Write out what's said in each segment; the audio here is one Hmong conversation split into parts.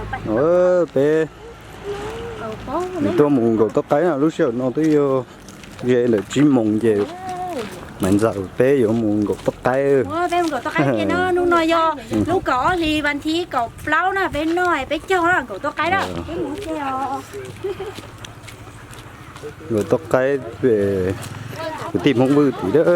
Peb tuaj mus nkaum toj qaib na, lub sij hawm no twb yog ze ntawm tsib moos ces Maiv Ntxawm peb yuav mus nkaum toj qaib. Peb mus nkaum toj qaib no, hnub no yog lub kaum ob hlis vas thib kaum plaub na, peb noj peb caug na, nkaum toj qaib na. Nkaum toj qaib, kwv tij Hmoob Vwj tim dab.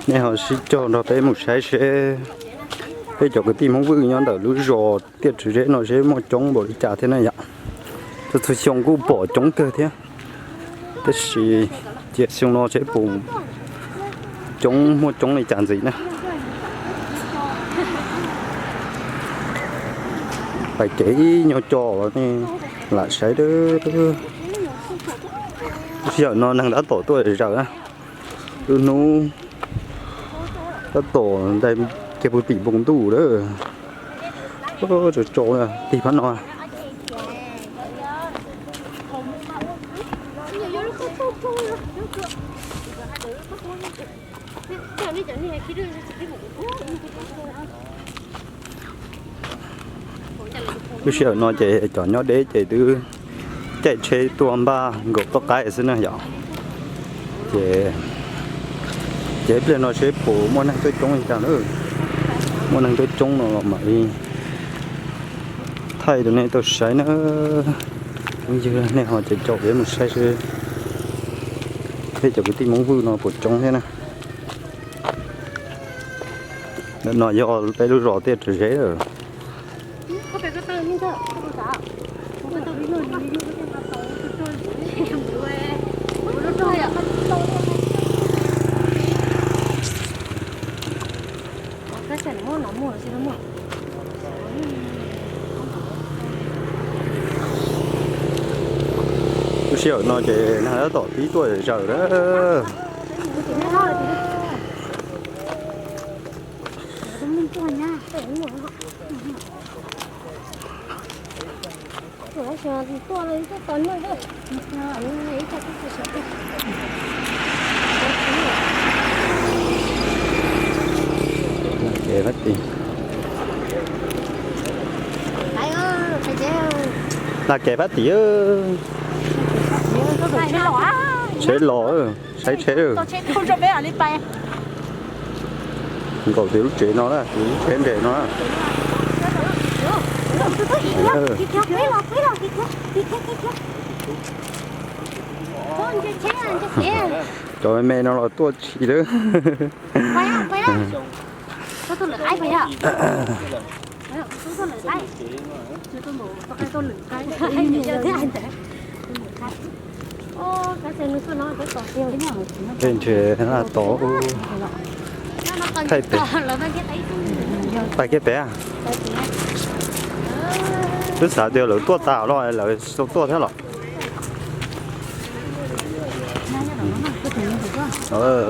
Nej ho sib cog nrog peb mus saib seb peb cov kwv tij Hmoob Vwj nyob ntawm lub zos Tiaj Tswv Zeb no seb muaj coob npaum li cas thiab na yom. Txhua txhua xyoo kuj pom coob kawg thiab, tab sis cia xyoo no seb puas coob, muaj coob li cas ntxiv na. Pais kev ib nyuag co los nej lam saib. Lub sij hawm no neeg tab tom tuaj zaws na. Lub hnub tab tom ntais kiag puag tim npoo ntuj lawm. Tso tso tig phab no. Lub sij hawm no ces cov nyob deb ces twb caij tsheb tuaj npaj nkaum toj qaib xwb na yom. Ces, ces ib pliag no seb puas muaj neeg tuaj coob li cas na. Muaj neeg tuaj coob no los mam li thaij rau nej tau saib na. Phooj ywg nej ho caum caum peb mus saib seb peb cov kwv tij Hmoob Vwj no puas coob thiab na. Ntawm no yog peb lub zos Tiaj Tswv Zeb lawm. Lub sij hawm no ces neeg tab tom pib tuaj zaws lawm. Lag kev fab tim. Lag kev fab tim. Tsheb los, saib tsheb. Nkaum tim lub tsev no na, tim lub tsev nres no na. Cov me me no los tuaj tsis lawm. Tej ntshe tod thaij pem, pais kiag pem. Twb xav tias lawv tuaj tas los lawv tsis tau tuaj thiab los.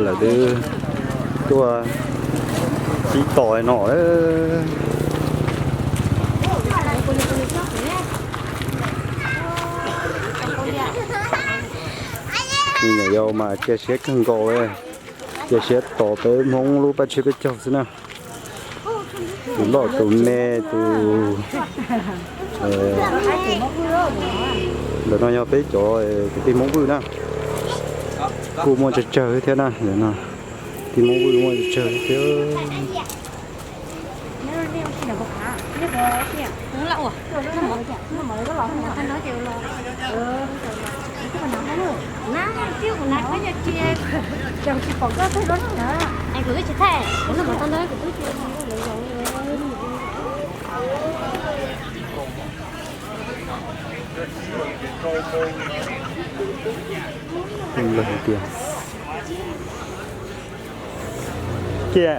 Lawv twb tuaj tib tos no. Me nyuam yaus mas cia siab kawg nkaus, cia siab tos peb Hmoob lub paj tsib peb caug xwb na. Tus loj tus me tus, ntawm no yog peb cov kwv tij Hmoob Vwj na. Kuj muaj tsawg tsawg thiab na, kwv tij Hmoob Vwj muaj tsawg tsawg thiab. Tias cia,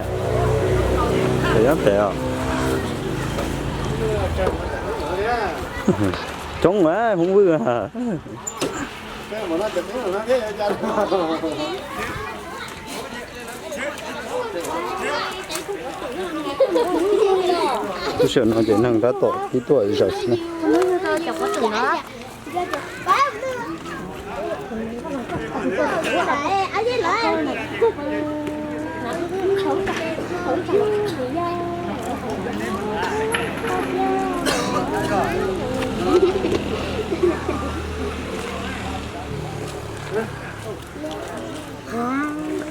pem nyob pem os. Coob mas Hmoob Vwj. Lub sij hawm no ces neeg tab tom pib tuaj zaws xwb na.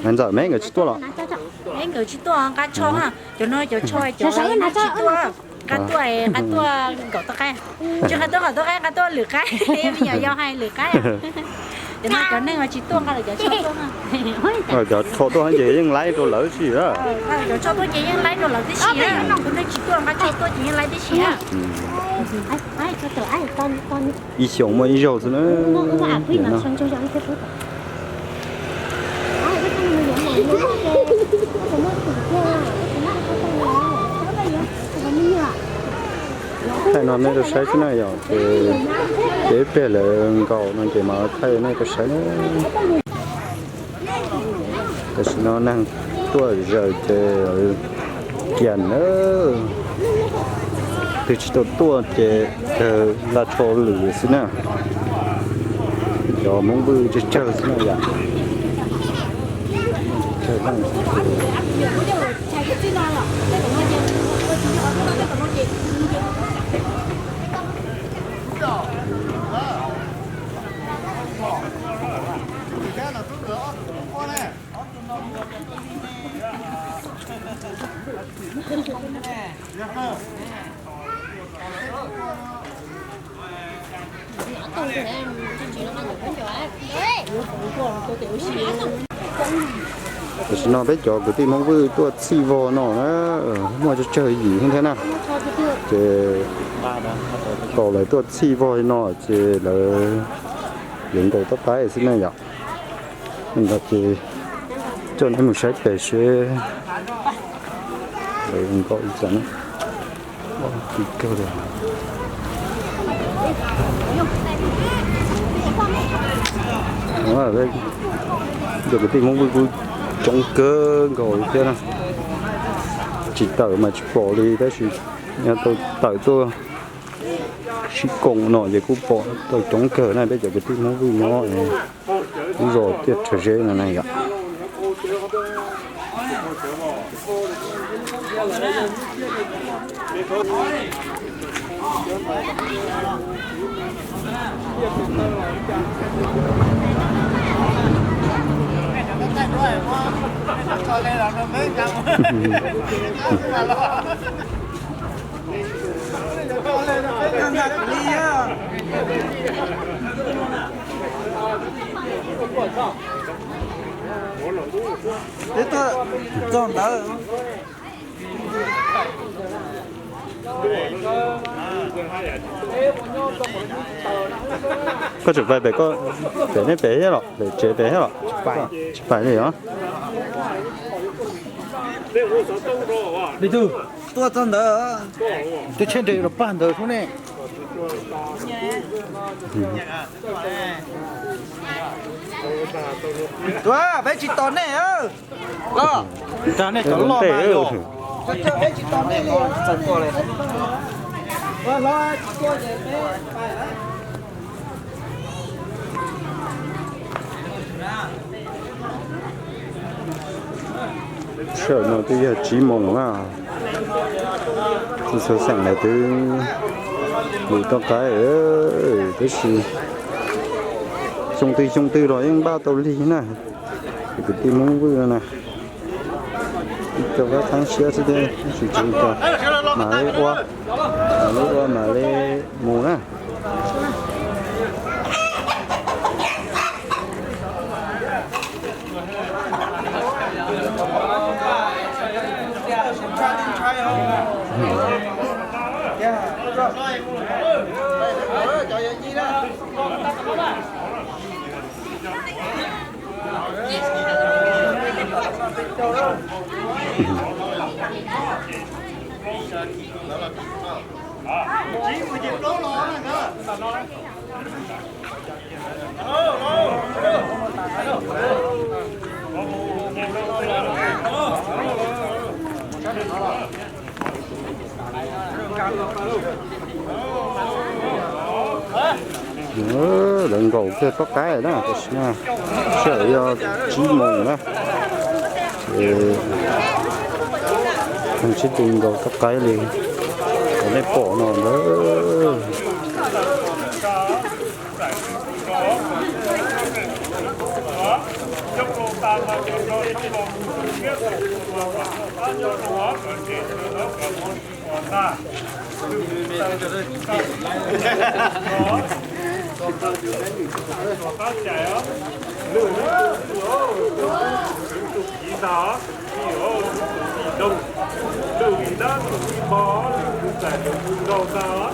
Ntxawm, me nkawd tsis tuaj los? Me nkawd tsis tuaj, nqa tsho ha. Cov no cov tsho, cov tsis tuaj. Nqa tuaj, nqa tuaj nkaum toj qaib. Tsis nqa tuaj nkaum toj qaib, nqa tuaj lwm qaib. Me nyuam yaus hais lwm qaib. Cov no cov neeg tsis tuaj, nqa lawv cov tsho tuaj. Cov tsho tuaj ces yeej laib rau lawv tib si. Cov tsho tuaj ces yeej laib rau lawv tib si. Tus neeg tsis tuaj, nqa tsho tuaj ces yeej laib tib si. Ib xyoos muaj ib zaug xwb na. Thaij no nej rau saib xwb na yom, ces ib pliag lawv nkaum no ces mam thaij nej rau saib na. Tam sim no neeg tuaj zaws ces kiag na. Twg tsis tau tuaj ces kawg nqa tsho lwm xwb na. Cov Hmoob Vwj tsawg tsawg xwb na yom. Tam sim no peb cov kwv tij Hmoob Vwj tuaj txhij vog no na, muaj tsawg tsawg yim thiab na. Ces thaum lawv tuaj txhij vog no ces lawv yuav nkaum toj qaib xwb na yom. Ntawd ces coj nej mus saib pem seb lawv nkaum li cas na. Cov kwv tij Hmoob Vwj kuj coob kawg nkaus li thiab na. Tsis tawm mas tsis pom li tab sis yog tau tawm tuaj sib koom no ces kuj pom tau coob kawg na peb cov kwv tij Hmoob Vwj nyob lub zos Tiaj Rhawv Zeb no na yom. Twb tuaj txog ntawd. Koj tseem pais pem, pem nej pem thiab los, pem tsev pem thiab los? Tsis pais li os. Li tug tuaj txog ntawd, tus tsheb nres los pag ntawd sub ne. Tuaj, peb tsis tos nej. Los, nrog nej cov loj mas yog. Sij hawm no twb yog tsib moos na. Txhua xeem lawv twb lwm toj qaib, tab sis xyoo twg xyoo twg los yeej npaj tau lig na. Kwv tij Hmoob Vwj no na, ib co qab thaab siab xwb thiab, tab sis tseem ib co mam li ua, mam li ua mam li mus na. Lawv nkaum kiag tab qaib na, tam sim no sij hawm yog tsib moos na, ces sib tw nkaum tab qaib li uas nej pom no ntag. Lwm tus kiv ntag, lwm tus kiv ntag, lwm tus vij doog, lwm vij dab lwm vij npog, lwm tus txais lwm tus nkaus ntag.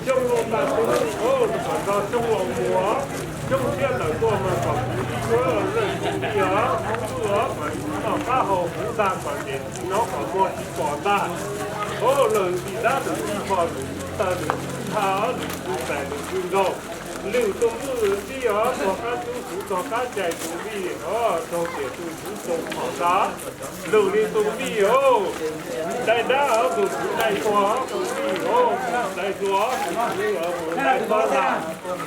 Xyoo laus tas xyoo, kom nrog xyoo laus mus, xyoo tshiab tawm tuaj mas kom kuv ib cuab leej tus vij os, Hmoob Vwj os, kom noj qab haus huv ntag, kom ntsej tsis hnov kom muag tsis pom ntag. Lwm vij dab lwm vij npog, lwm tus taw lwm tus ntha, lwm tus txais lwm tus nkaus, lwm tus vwj vij os, txog qab cub xuv txog qab cais tus vij os, raug tiam tus xuv txoos phom ntag. Lwm li tus vij os, dai dab os, tus xuv dai tua tus vij os, dai tua tus xuv dai tua ntag.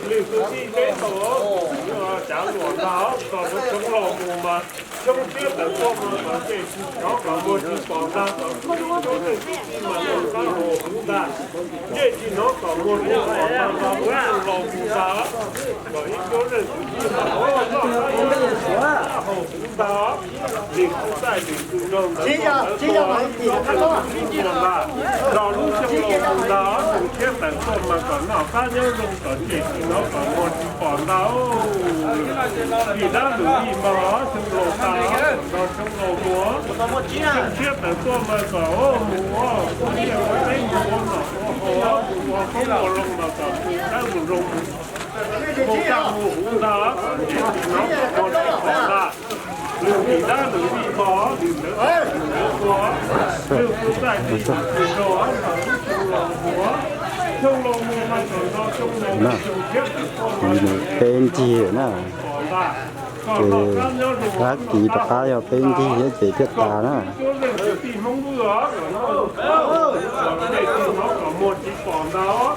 Lwm tus vij deb tau os, tus xuv cav luam ntag, kom lawv xyoo laus mus mas xyoo tshiab tawm tuaj mas kom ntsej tsis hnov kom muag tsis pom ntag, kom kuv ib cuab leej tus vij mas noj qab haus huv ntag. Ntsej tsis hnov kom muag tsis pom ntag, kom lawv xyoo laus mus ntag, kom ib cuab leej tus vij mas noj qab haus huv ntag. Lwm tus txais lwm tus nkaus ntawd kom lawv tua ib cuab leej tus vij ntag. Nrog lub xyoo laus mus ntag, xyoo tshiab tawm tuaj mas kom noj qab nyob zoo, kom ntsej tsis hnov kom muag tsis pom ntag. Vij dab lwm vij npog, xyoo laus tas, nrog xyoo laus mus, xyoo tshiab tawm tuaj mas kom mus ua liaj ua teb, mus ua nom ua haus, mus ua qoob ua loo mas kom mus dawb mus zoo, mus kaj mus huv ntag, kom ntsej tsis hnov kom muag tsis pom ntag. Lwm vij dab lwm vij npog, lwm tus txais lwm tus nkaus, lwm tus txais lwm tus nkaus, nrog lub xyoo laus mus, xyoo laus mus mas kom nrog xyoo laus, xyoo tshiab tawm tuaj mas kom ntsej tsis hnov kom muag tsis pom ntag. Ces dab kiv rov qab yog peb ncig thiab ces thiaj tas na. Ib cuab leej tus tij Hmoob Vwj os, kom ntsej tsis hnov kom muag tsis pom ntag.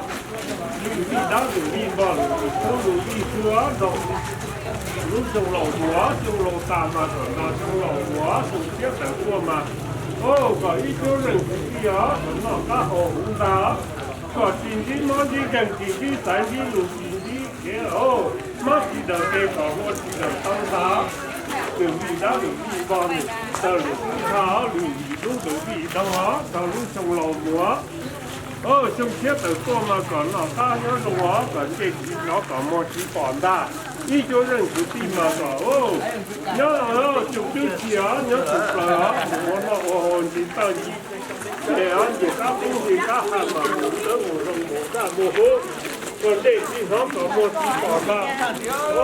Lwm vij dab lwm vij npog, lwm tus tub lwm vij xwb, nrog lub xyoo laus mus, xyoo laus tas mas kom nrog xyoo laus mus, xyoo tshiab tawm tuaj mas kom ib cuab leej tus vij os, kom noj qab haus huv ntag. Kom tsis ntsib mob ntsib nkeeg, tsis ntsib xaiv ntsib lus, tsis ntsib kev mob tsis daws kev, kom hlua tsis daws tau ntag. Lwm vij dab lwm vij npog, lwm tus taw lwm tus ntha, lwm vij dub lwm vij doog os, nrog lub xyoo laus mus. Xyoo tshiab tawm tuaj mas kom noj qab nyob zoo os, kom ntsej tsis hnov kom muag tsis pom ntag. Ib cuab leej tus tij mas kom nyob xyoo twb txi os, nyob xyoo plaws os, mus ua noj ua haus ntsis tawj ntsis tes os, ntsis kab qub ntsis kab ha mas mus dawb mus zoo mus kaj mus huv, kom ntsej tsis hnov kom muag tsis pom ntag. Kom tsis pom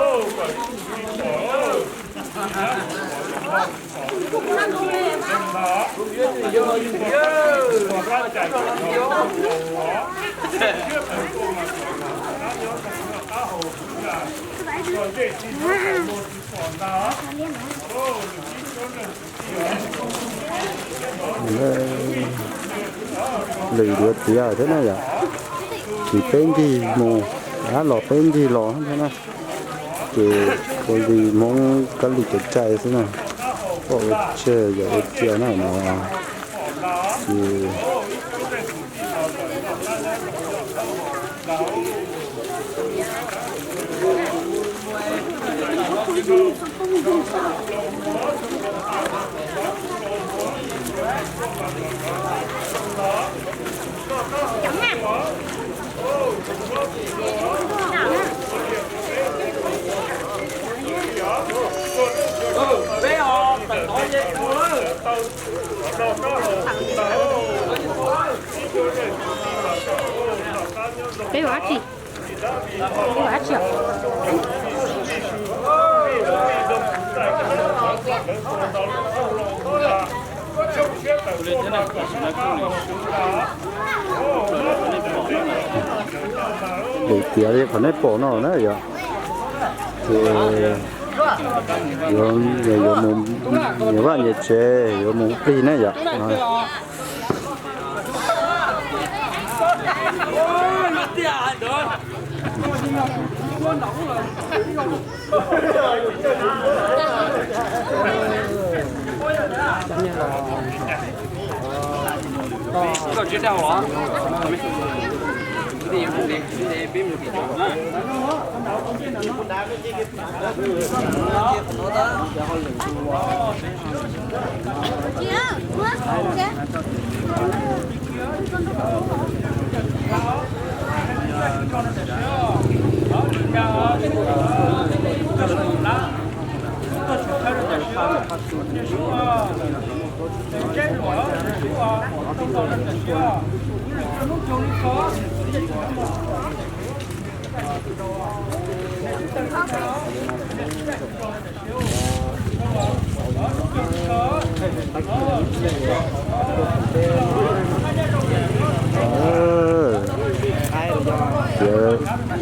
Lwm yuav tiav thiab na yom, ces peb ncig mus, dab los peb ncig los thiab na. Ces ua li Hmoob kab li cov cai xwb na, pom ua tseg yog ua cia na no. Ces Peb ua dab tsi? Peb ua dab tsi? Lwm tiav li qhov nej pom no na yom. Ces yuav, yuav mus nyias vaj nyias tsev, yuav mus plig na yom.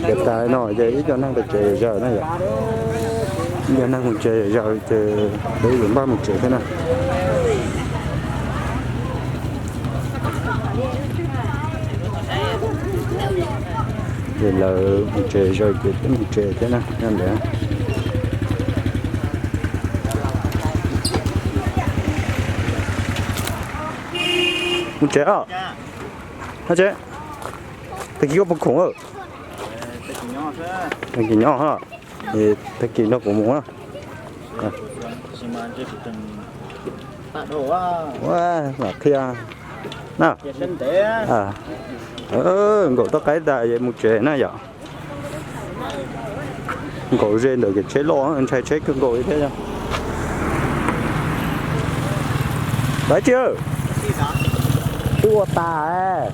Ces tas no ces ib co neeg pes tsev zom zaws na yom. Ib co neeg mus tsev zom zaws ces peb yuav npaj mus tsev thiab na. Ces lawv mus tsev zom zaws ces peb mus tsev thiab na, nyob ntawd. Mus tsev os. Tag kis koj puas khoom? Tag kis nyob, tag kis nrog kuv mus na. Ua, mam qhia na. Nkaum toj qaib tas es mus tsev na yom. Nkaum ze ntawm kev tsheb loj, ntshai tsheb kawg nkaus li thiab. Dab tsi? Tuaj tas.